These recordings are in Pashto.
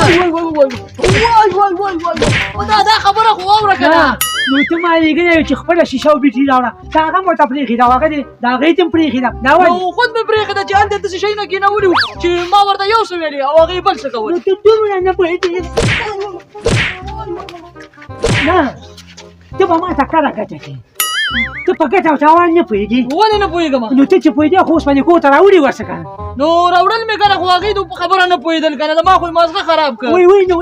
وای وای وای وای وای وای وای، دا دا خبره خو واوره که نه. نو ته ما لېږلی چې خپله شیشه او بیټري راوړه، تا هغه هم ورته پرېښې ده او هغه دې د هغې دې هم پرېښې ده، دا ولې؟ نو خود مې پرېښې ده چې هلته داسې شیونه کېنولي وو چې ما ورته یو څه ویلي او هغې بل څه کول. نو ته دومره نه پوهېدې؟ نه، ته به ما ته کله ګټه کوې؟ ته په ګټه او تاوان نه پوهېږې. ولې نه پوهېږم؟ نو ته چې پوهېدې خو اوس باندې کور ته راوړي ورڅه که نه. نو راوړل مې که نه، خو هغې د په خبره نه پوهېدل که نه، زما خو یې مازغه خراب کړ. وایي وایي، نو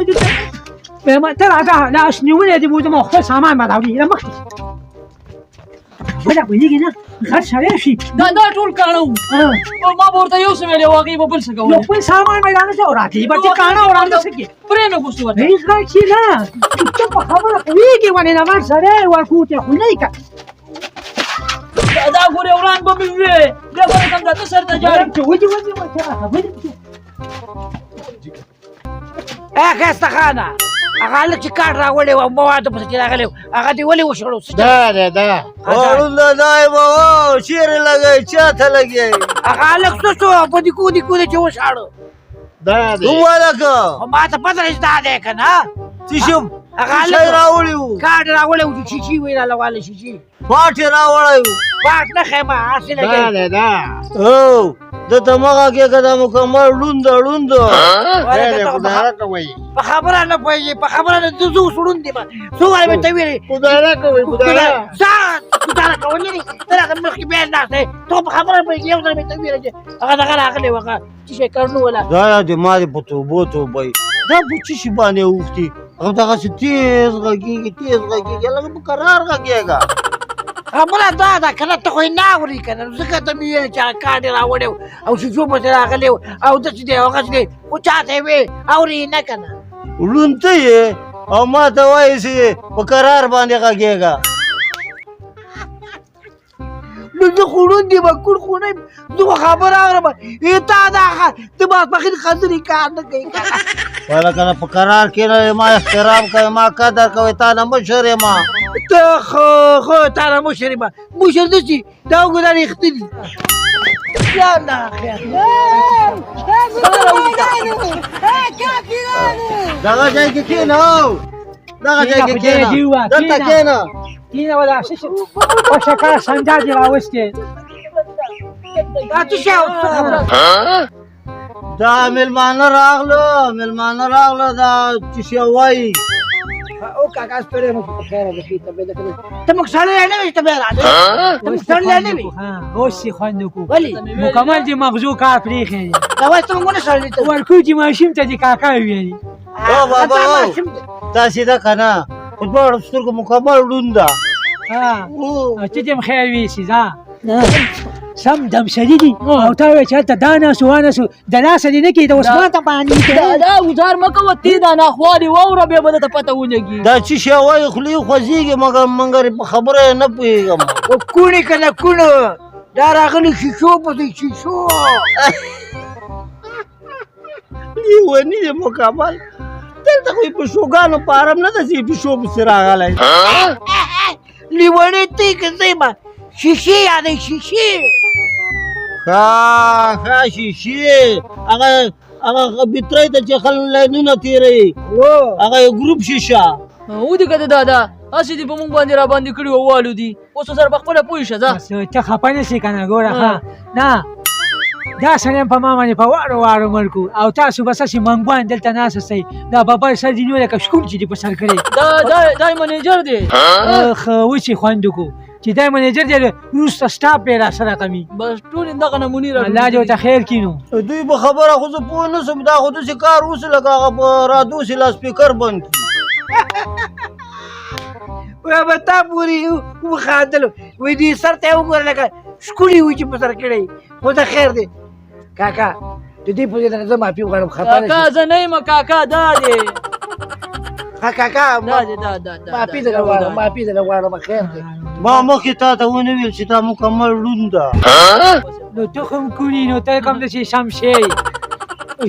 وایم ته راځه، لاس نیولی دې بوځم او خپل سامان به راوړي له مخکې. بله پوهېږي نه، غټ سړی شي. دا دا ټول کاڼه وو، ما به ورته یو څه ویلي او هغې به بل څه کول. نو خپل سامان به یې رانه او راکړي به چې کاڼه او رانه څه کړي؟ پرې مې غوښتي ورته. هېڅ غږ چې نه، ته په خبره پوهېږې ولې نه؟ غټ سړی ورکوټی خو نه یې که. دا ګورې وران به مې وې، بیا به رقم دا ته سر ته جاري. چې وځي وځي وځي خبرې. ای ښایسته خانه، هغه هلک چې کارډ راوړی و او موادو پسې چې راغلی و، هغه دې ولې وشړو؟ دا دی دا ړوند دی بابا، چېرې لګوې؟ چا ته لګوې؟ هغه هلک څه شو په دې کو دې کو دې چې وشاړو؟ دا دی. کوم هلک؟ خو ما ته پته ده چې دا دی که نه. څه شو؟ هغه څه شی هلک راوړی و؟ کارډ راوړی و چې شیشي وې راله واله شیشي. پاټ یې راوړی و. پاټ نه ښیم، هسې دا لګوي. دی دا. هو، ده ته مه غږېږه، دا مکمل ړوند دی، ړوند. دی دی، ګزاره کوئ. په خبره نه پوهېږي، په خبره نه. زه اوس ړوند یم، څو وارې مې ته ویلي. ګزاره کوئ، ګزاره. ځه، ګزاره کول نه دي، ته راته مخکې بیا ناست یې، ته په خبره نه پوهېږې. یو ځل مې ته ویلي چې هغه دغه راغلی و، هغه څه شی کارونه وله. دا د ما دې په توبو توبه وي، دا په څه شي باندې اوښتي؟ هغه دغسې تېز غږېږي، تېز غږېږي، لږ په کرار غږېږه. خبره دا ده که نه، ته خو یې نه اورې که نه، ځکه ته مې ویل چې هغه کارډ یې راوړی و او شیشو پسې راغلی و او داسې دی او هغسې دی، خو چا ته یې وې اورې یې نه که نه. ړوند ته یې او ما ته وایې چې په کرار باندې غږېږه. نو زه خو ړوند یم، کوڼ خو نه یم، زه خو خبره اورم. ای تا دا د ماسپښین خبرې کار نه کوي. وایله که نه، په کرار کښېنه، ما احترام کوې، ما قدر کوې، تا نه مشر یم. ته خو خو تا نه مشر یم، مشر نه شي دا وګوره دا رښتیني. یا الله خیر. دغه ځای کې کښېنه، دغه ځای کې کښېنه، دلته کښېنه. کینه ولا څه شي خوښه کار سنجا دې راوستې. دا څه شی او څه خبره؟ دا مېلمانه راغله، مېلمانه راغله، دا څه شی وایي؟ او کاکا ستړی مه شې، په خیره به شي. ته به ته موږ سړی نه وې، ته بیا راغلې، ته موږ سړی نه وې. اوس یې خوند وکړو. ولې؟ مکمل دې مغزو کار پرېښی دی. دا وایي ته موږ نه سړی ته ورکوټي ماشوم ته دې کاکا ویلي. او بابا داسې ده که نه، په دواړو سترګو مکمل ړوند ده. ها، ته دې هم خیر وي چې ځه سم دم سړي دي او تا وایي چې هلته دا ناست و ناست د لاسه دې نه کېده، اوس ما ته باندې. دا دا ګوزار مه کوه، تی دا ناخوالې واوره، بیا به درته پته ولګي. دا څه شی وایي؟ خولې خوځېږي مګر مګر په خبره یې نه پوهېږم. و کوڼې که نه کوڼه، دا راغلي شیشو پسې شیشو. لیوني دی مکمل، دلته خو یې په شوګانو په ارم نه ده چې پیشو پسې راغلی. لیونی ته یې که زه یم؟ شیشې یادوي، شیشې. ښه ښه، شیشې، هغه هغه بترۍ ته چې خلک لاینونه تېروي، هغه یو ګروپ شیشه. ودې که دادا هسې دې په مونږ باندې را باندې کړي وو والو دي، اوس سره په خپله پوه شه. ځه ته خفه نه شې که نه. ګوره ښه نه، دا سړی هم په ما باندې په واړو واړو ملکو او تاسو بس هسې منګوان دلته ناست یاستئ. دا ببر سر دې نیولی که شکون چې دې په سر کړی. دا دا دا منیجر دی. ښه اوس یې خوند وکړو چې دا منیجر دی، وروسته سټاپ به یې راسره کوي. بس ټول دغه نمونې را. الله دې ورته خیر کړي. نو دوی په خبره خو زه پوه نه شم، دا خو داسې کار وسو لکه هغه په رادوسې لاسپیکر بند کړي. وایي به تا پورې وخاندلو، وایي دې سر ته یې وګوره لکه ښکلي وي چې په سر کړی. خو ته خیر دی کاکا، د دې په ځای درنه زه معافي غواړم، خفه نه کاکا شې. زه نه یم کاکا، دا دی. ښه کاکا، دا دی، دا دا دا معافي درنه غواړم، معافي درنه غواړم، خیر دی. ما مخکې تا ته ونه ویل چې دا مکمل ړوند ده؟ نو ته هم کوڼي، نو ته کوم داسې سم شی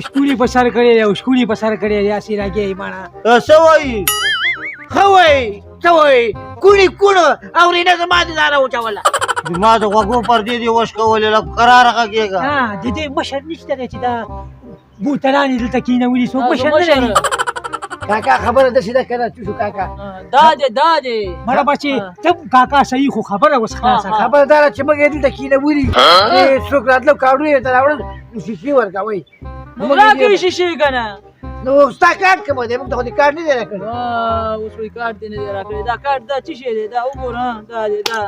ښکلي په سر کړی دی او ښکلي په سر کړی دی، هسې لګېږي مانا. څه وایي؟ ښه وایي، څه وایي؟ کوڼي کوڼه اورې نه، زما دې داره وچوله. ما د غوږو پردې دې وشکولې، لږ کراره غږېږه. ها، د دې مشر نشته دی چې دا بوتلان یې دلته کښېنولي، څوک مشر نه لري. کاکا خبره داسې ده که نه؟ چوشو کاکا. دا دی دا دی. مړه بچې ته کاکا صحیح، خو خبره اوس خلاصه کړه. خبره دا ده چې موږ یې دلته کښېنولي، چې څوک راتلو کارونه یې ورته راوړل نو شیشې ورکوئ. نو راکړې شیشې که نه؟ نو ستا کارت کوم دی؟ موږ ته خو دې کارت نه دی راکړی. اوس وایي کارت دې نه دی راکړی. دا کارت دا څه شی دی؟ دا وګوره، دا دی دا.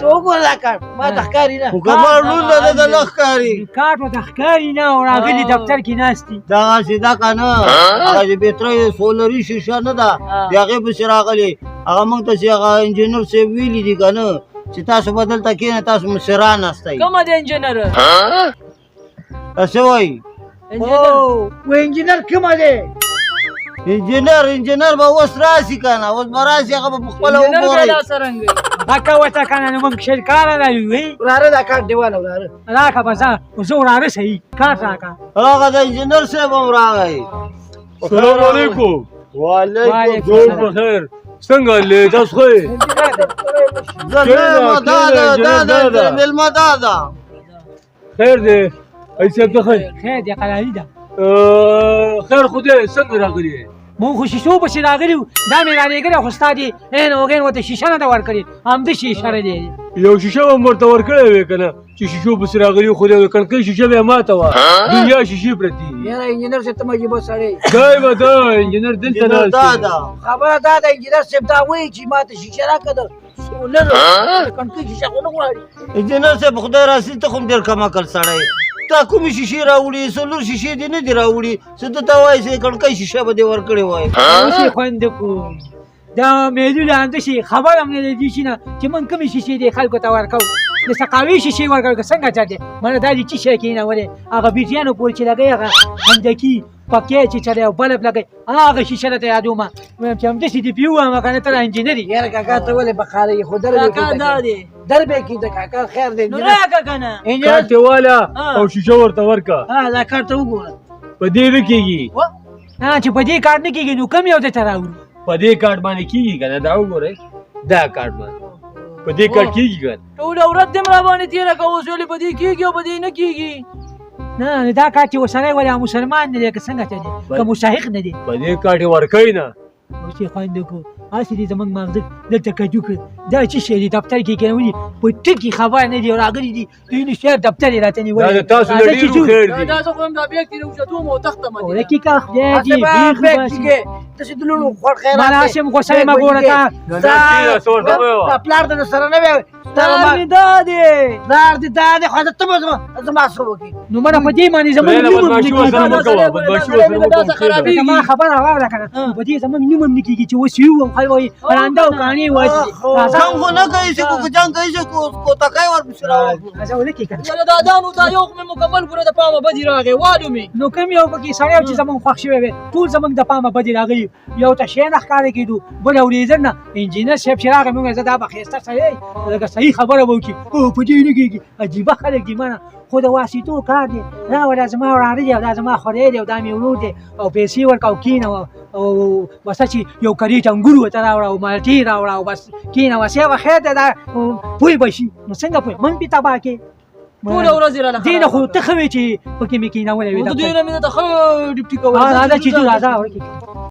ته وګوره دا کارت ما ته ښکاري نه. خو که ما ړوند ده ده نه ښکاري. کارت ورته ښکاري نه، او راغلي دفتر کې ناست دي. دغسې ده که نه؟ هغه چې بېترۍ سولري شیشه نه ده، د هغې پسې راغلي. هغه موږ ته چې هغه انجینر صاحب ویلي دي که نه چې تاسو به دلته کښېنئ، تاسو مشران یاستئ. کومه دی انجینر؟ څه وایي؟ انجینر و انجینر کومه دی؟ انجینر به اوس راشي که نه؟ اوس به راشي، هغه به په خپله انجینر بیا وګورئ. دا څرنګه؟ هکه ورته که نه، نو موږ 20 کاله نه یو. وراره دا کارت دی واله وراره. راکه به زه وراره صحیح کارت راکه. هغه د انجینر صاحب هم راغی. السلام علیکم. وعلیکم. جوړ په خیر. څنګه لې تاسو ښه یې؟ زه نه یم، دا ده دا ده مېلمه دا ده. خیر دی حاجي صاحب، ته ښه یې؟ خیر دی، قلاري ده. خیر خو دی، څنګه راغلی یې؟ مونږ خو شیشو پسې راغلي وو، دا مې رالېږلی، خو ستا دې عین او غین ورته شیشه نه ده ورکړې، همده شیشه دی. یو شیشه به مې ورته ورکړې وې که نه چې شیشو پسې راغلي وو، خو د کړکۍ شیشه بیا ماته وه، دنیا شیشې پرتې دي. یاره انجینر صاحب ته عجیبه سړی. دی به دا انجینر دلته انجینر دا ناست دی. ده. خبره دا ده انجینر صاحب دا وایي چې ما ته شیشه راکړه د سولر د کړکۍ شیشه خو نه غواړي. انجینر صاحب خدای راسي، ته خو هم ډېر کم عقل سړی یې. تا کومې شیشې راوړي؟ څلور شیشې دې نه دي راوړي، څه ته ته وایې چې کړکۍ شیشه به دې ورکړې وای. اوس یې خوند کوم دا میلونه همداسې خبر هم نه دی چې نه چې موږ کومې شیشې دې خلکو ته ورکوو، د سقاوي شیشې ورکوو که څنګه چل دی؟ منه دا دې څه شی کښېنولې، هغه بیټیانو پورې چې لګوي هغه خندکي پکې چې چلی او بلب لګوي هغه شیشه راته یادومه، وایم چې همداسې دې پرې ووایم که نه ته انجینر یې. یاره کاکا ته ولې په قاره یې؟ خو در به کاکا دا دی. در به کېده کاکا، خیر دی. نو راکه که نه؟ انجینر کارت یې واله او شیشه ورته ورکړه. ها دا کارت ته وګوره. په دې نه کېږي. نه چې په دې کار نه کېږي نو کوم یو درته راوړو؟ په دې کارت باندې کېږي که نه؟ دا وګورئ دا کارت باندې په دې کارت کېږي که نه؟ ټوله ورځ دې هم راباندې تېره کړه، اوس ویلې په دې کېږي او په دې نه کېږي. نه نه دا کار چې ورسره ولې مسلمان نه دی که څنګه چل دی، که مستحق نه دی؟ په دې کارت یې ورکوي نه. اوس یې خوند وکړو، هسې دې زموږ ماغزه دلته کجو کړ. دا څه شی دی دفتر کې کښېنولي، په ټکي خبر نه دي راغلي دي، د یونس صاحب دفتر یې راته نیولی. دا د تاسو له راځه چې ډېرو ځو. خیر دی. دا زه خو هم دا بیګ ترې اوچتوم او تښتم دې. ورکې که خدای دې هسې به بیخ بیګ وباسي. چې داسې د لوڼو خوړ خیرات مانا دی. هسې هم غوسه یې مه ګوره تا. نه، نه، کښېنه، څه ورته مه وایه. ستا پلار د سره نه وی، ستا پلار ما مې دا دی. پلار دې دا دی، خو ته به زما څه وکړې؟ نو منه په دې باندې زموږ نه، نه، نوم هم نه بدمعاشي کېږي. ورسره مه کوه، بدمعاشي ورسره مه دا څه کوه. خرابېږي. ما خبره واوره که نه، په دې زموږ نوم هم نه کېږي چې اوس یو هم خلک وایي ړانده او کاڼي وایي. راځه. جنګ خو نه کوي چې جنګ کوي چې کوتکۍ ورپسې راوړي. راځه ولکې که نه. یاره دا دانو دا یو خو مې مکمل ګوره د پامه بدې راغی، والو مې. نو کوم یو پکې سړی و چې زموږ خوښ شوی وی، ټول زموږ د پامه بدې راغلي، یو ته شی نه ښکاره کېدو، بل اورېدل نه. انجینر صاحب چې راغی موږ زه دا به ښایسته سړی لکه صحیح خبره به وکړي، او په دې نه کېږي. عجیبه خلک دي منه، خو د واسطو کار دی. راوله زما وراره دی او دا زما خورې دی او دا مې ورور دی او پیسې ورکړه او کښېنه او بس چې یو کریټ انګور ورته راوړه او مالټې راوړه او بس کښېنه وسې به خیر دی، دا پوه به شي. نو څنګه پوه موږ پرې تباه کړې؟ ټوله ورځ یې راله دې نه خو ته ښه وې چې پکې مې کښېنولی وې. نو د دې نه مې درته ښه ډیپټي کوله. راځه چې ځو، راځه ورکې.